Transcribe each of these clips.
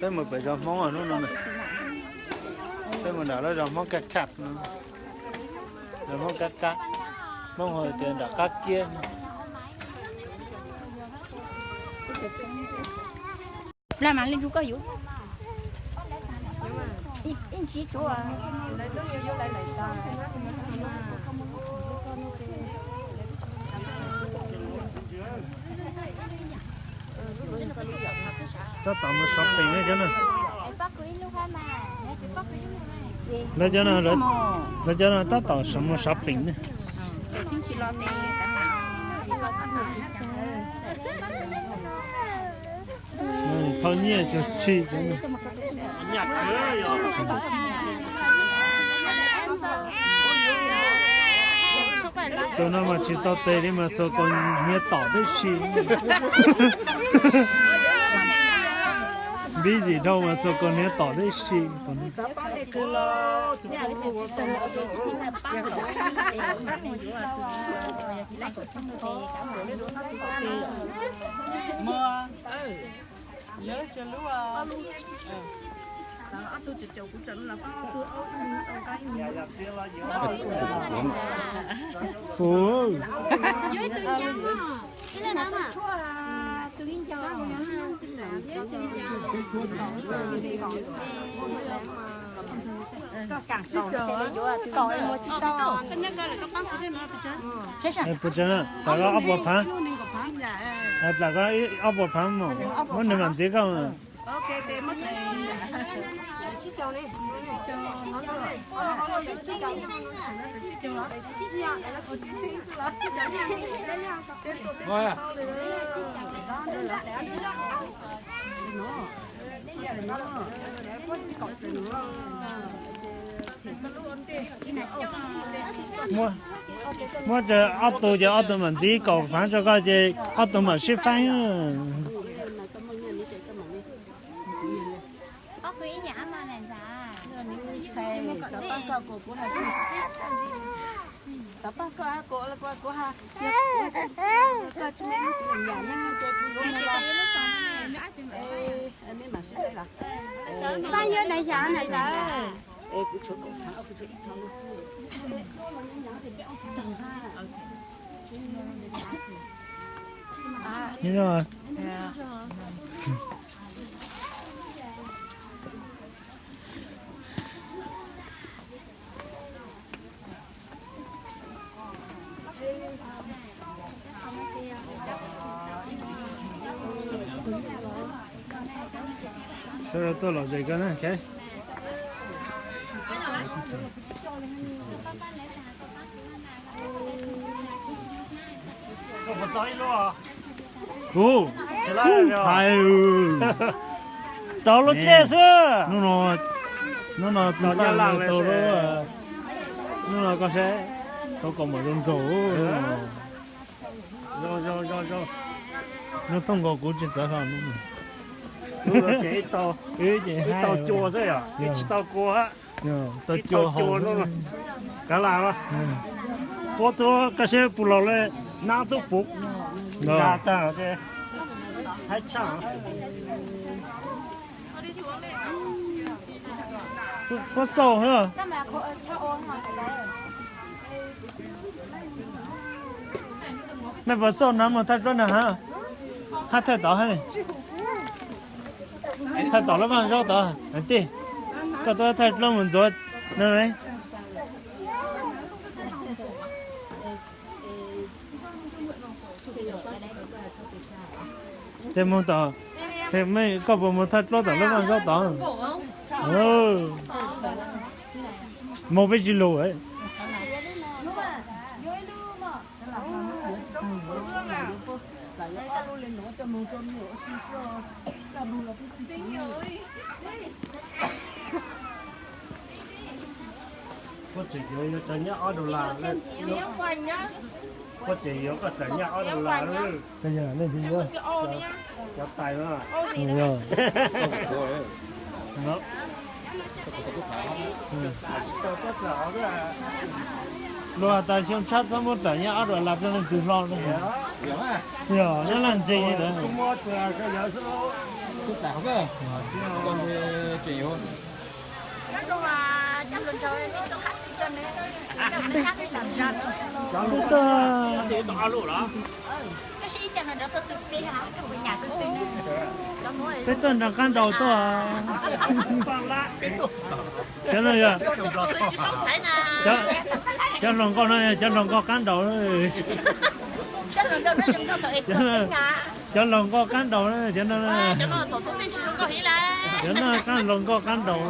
Peb mus pem zos Hmoob hnub no, peb mus nram lub zos Hmoob Kaj Kaj no, zos Hmoob Kaj Kaj, Hmoob hu tias nram Qab Kiab no. Plag mas leej tsuv koj yuav. Ib ntsis tsuav. Tab tom mus shopping ne cov no. Lawv cov no, lawv cov no tab tom mus shopping ne. Thauj nyiaj tsuag tsi cov no. Tus no mas tsis tau tes li mas xuas kaus hniav tom tib si. Busy dhau mas xuas kaus hniav tom tib si. Ua, puas tsev, tau ob puas phav, tau ob puas phav mas muab nws mam ntxiv koj. Muab, muab rau ob tug ces ob tug mam ntxiv kaum phav rau koj ces ob tug mam sib faib. Pab yuav daim yam na tawv. Sawv daws tuaj lom zem koj na. Kuv hais, tau lub caij xwb. Hnub no, hnub no tau, hnub no koj saib, tau kaus mom zoo nraug. Zoo thooj nkaus kuv tsis txawv hlo. Ib tau cua xwb, tsis tau kua. Tau cua hauv. Kav lam, puab tub koj saib puas laus li, nab tub puv. Nab tag, haib tshaj. Puab xauj, nej puas xauj nab mus thaij dluab na ha? Hab thaij tod, thaij tom lub vaj zaub tod tij. Koj tuaj thaij dluab mus ntxuav no. Ces mus tom, koj puas mus thaij dluab tom lub vaj zaub tod? Mus peb tsis lus. Puab tseem yuav yuav tau nyaj ob dollar, puab tseem yuav koj tawm nyaj ob dollar. Cov tais no. Luag has tas xyoo tshab txhob muab tawm nyaj ob dollar rau leej twg hlo no. Yog nyob laj ntseeg li ntawd. Peb tuaj nrog qab nraus tuaj. Cov no yog, cov hluas nkauj no yog cov hluas nkauj qab nraus. Cov hluas nkauj qab nraus cov no. Cov no qab hluas nkauj qab nraus.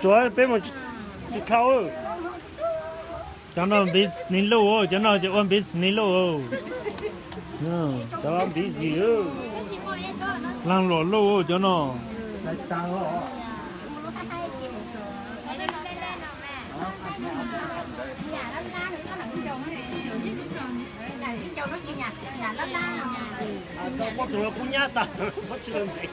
Tsuav peb mus tsis dhau. Cov no npiv sniv luj, cov no ces ua npiv sniv luj. Cov npiv zis, laag luam luj cov no. Kub nyab tas, tsis los ntsev.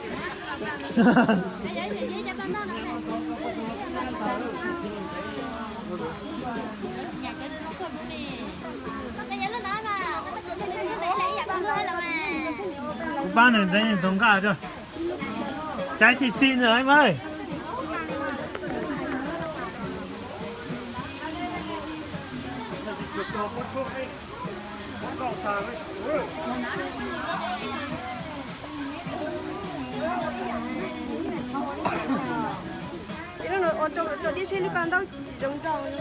Kuv pab nws ntxeev nws tus nqaj. Caiv tib si ntawd mas.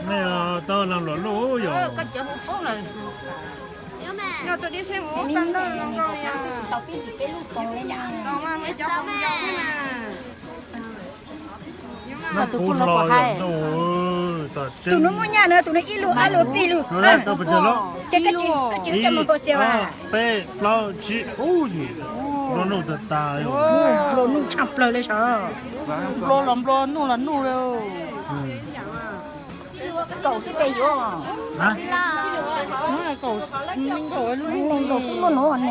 Nej tau laag luam luj yom. Yog tus dib seb mus ua paj ntawj zoo nkauj li. Tus no muaj nyaj na, tus no ib lub ob lub peb lub. Ces koj tsis coj mus hauv xia vas. Peb plaub tsib, ub, nplua nuj tag tas. Nplua nuj tshaj plaws li sav. Nplua los nplua, nuj los nuj li. Kaum xwb tes yuav. Kaum, kaum tub nuj nuv ne.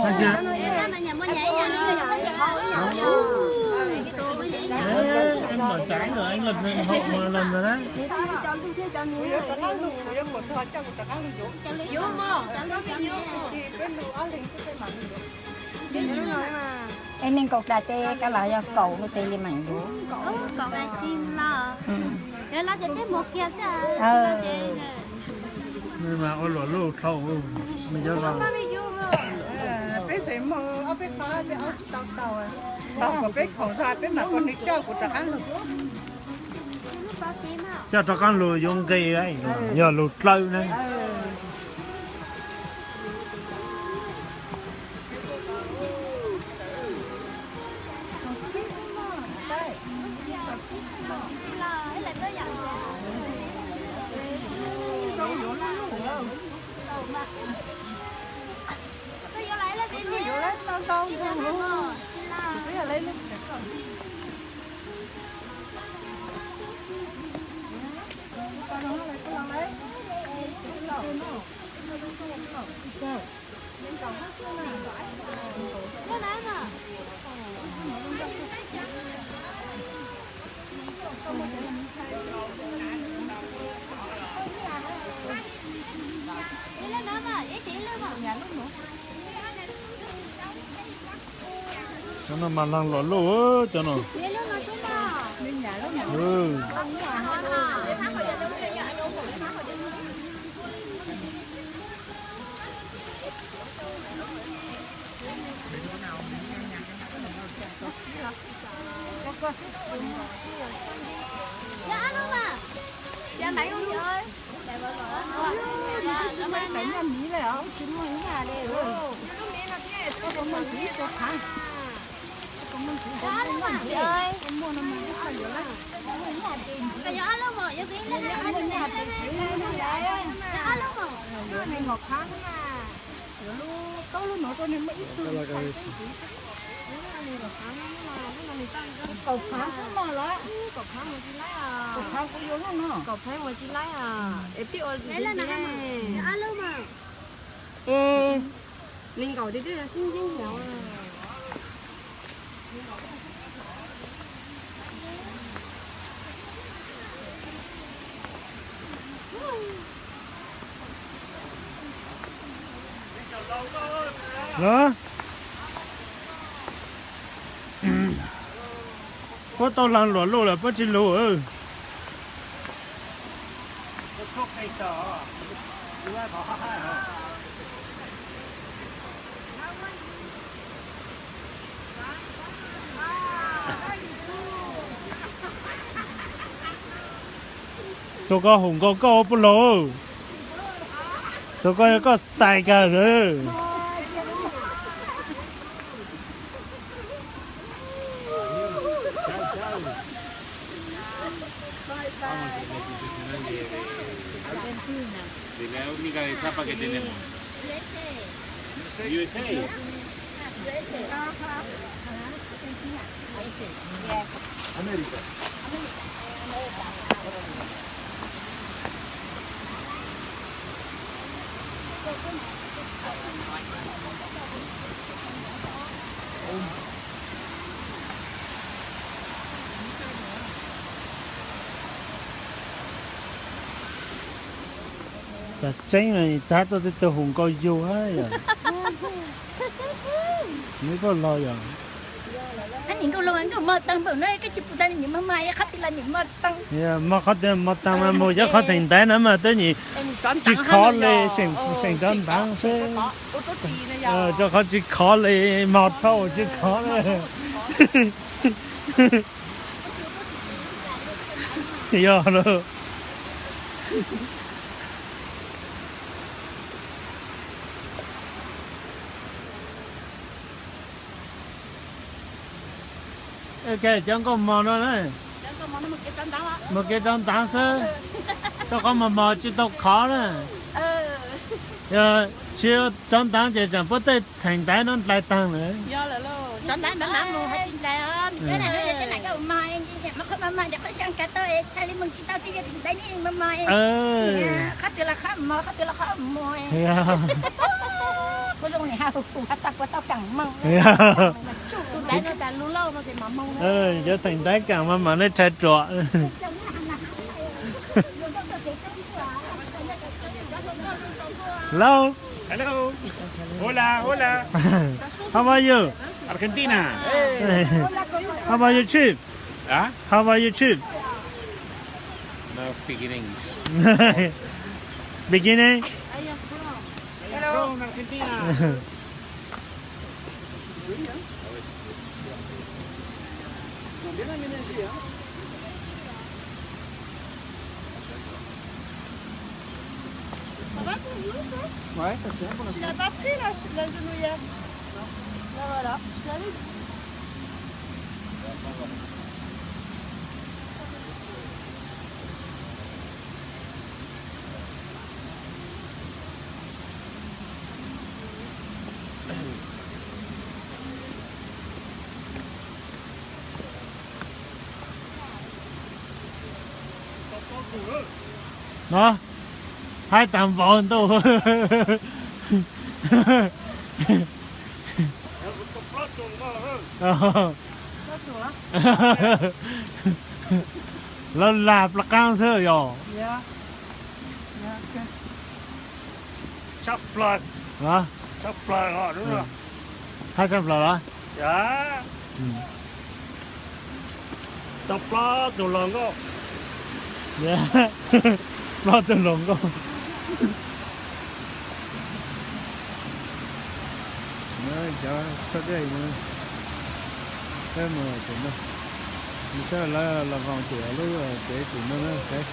Es neeg kaum dlaim tes kav las yog kaum lub tes li meem yuav. Peb tseem muag ob peb qho, peb ob tsis tau tau, tau kom peb khoom zog peb mam kom nws coj kuv rov qab lug. Coj rov qab lug yuav nqe, yog lug dlawb na. Cov no mas laag luam luj cov no. Lub taub lub nuav rau nwg muaj ib tug. Kaum phav xwb no los? Kaum phav kuv yuav lub no. Kaum phav ua tsis laib es pib ua li ne nkaum tiag tiag xwb yeej yog. Los, puab tau hla luam luj lawm puab tsis lug. Tus ko hum nkaus koj puab laug. Tus ko yog koj style kawg. De la única de Xapa que tenemos. U S A. América. Tag tseeb mas tab tom tej tug hum nkaus yug hab yom. Neb koj los yom. Ntuj los ntuj mog taag npaum no koj tsis pum tas nws mog mas qhov twg los nws mog taag. Mog qhov twg mog taag mas mus cov qhov theem ntaiv no mas twb nws tsis khov li, seem rov ntaav xwb. Cov qhov tsis khov li mog dhau tsis khov li. Yog lawm. Cov nkauj mog no na, mus kev rov ntaav xwb, rau qhov mos mos tsis tau khov na. Yog tsis rov ntaav ces tsam puab tej theem ntaiv no dlai taag lawm. Cov theem ntaiv kaam mas mam nej rhais ruam. Hello. Hello. Hola, hola. How are you? Argentina. How about your trip? Huh? How about your trip? No, speaking English. Beginning? Hello. From Argentina. Joli, hein ? Ils ont bien aménagé, hein ? Ça va pour vous, toi ? Ouais, ça tient pour l'instant. Tu l'as pas pris, la, la genouillère ? Là, voilà, je l'avais dit. No, haib taag npaum ntuj. Lawv lag plab qaab xwb yog. Tshaj plaws. Hab tshaj plaws los? Tau plaub tug hluas nkauj. Plaub tug hluas nkauj. Cov txhob dej no, peb mus tim no, mus saib lawv los voos tim lub tsev tim no na saib.